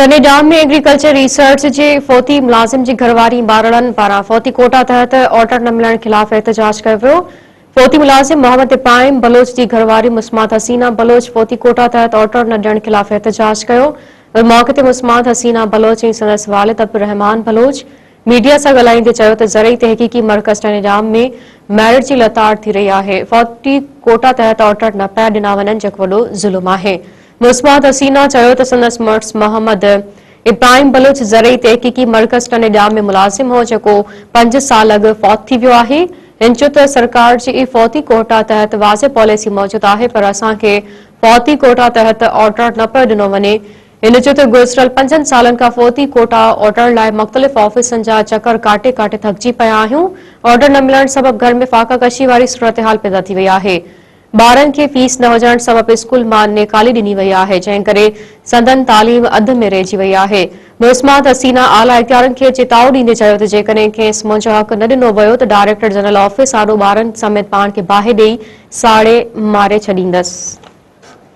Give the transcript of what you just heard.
ٽنڊي Jam ۾ agriculture research جي فوتي ملازم جي گهرواري ٻارڙن پاران فوتي ڪوٽا تحت آرڊر نه ملڻ خلاف احتجاج ڪيو ويو. فوتي ملازم محمد ابراهيم بلوچ جي گهرواري مسمات حسينا بلوچ فوتي ڪوٽا تحت آرڊر نه ڏيڻ خلاف احتجاج ڪيو. ان موقعي تي مسمات حسينا بلوچ ۽ سندس والد عبدالرحمان بلوچ ميڊيا سان ڳالهائيندي چيو ته زرعي تحقيقي مرڪز ٽنڊي ڄام ۾ ميرٽ جي لتاڙ ٿي رهي آهي، فوتي ڪوٽا تحت آرڊر نه پيا ڏنا وڃن جيڪو وڏو ظلم آهي. مسمات حسينا چيو ته سندس مڙس محمد ابراهيم بلوچ زرعي تحقيقي مرڪز ٽنڊي ڄام ۾ ملازم هو جيڪو پنج سال اڳ فوت ٿي ويو آهي. هن چيو ته سرڪار جي فوتي ڪوٽا تحت واضح پاليسي موجود آهي پر اسان کي فوتي ڪوٽا تحت آرڊر نه پيو ڏنو وڃي. هن چيو ته گذريل پنجن سالن کان فوتي ڪوٽا آرڊر لاء مختلف آفيسن جا چڪر ڪاٽي ڪاٽي ٿڪجي پيا آهيون، آرڊر نه ملڻ سبب گهر ۾ فاقه ڪشي واري صورتحال پيدا ٿي وئي آهي. ٻارن کي فيس نه هجڻ سبب اسڪول مان نيڪالي ڏني وئي آهي، جنهن ڪري سندن تعليم اڌ ۾ رهجي وئي آهي. مسمات حسينا اعليٰ اختيارين کي چتاء ڏيندي چيو ته جيڪڏهن کيس منهنجو حق نه ڏنو ويو ته ڊائريڪٽر جنرل آفيس آڏو ٻارن سميت پاڻ کي باهه ڏئي ساڙي ماري ڇڏيندس.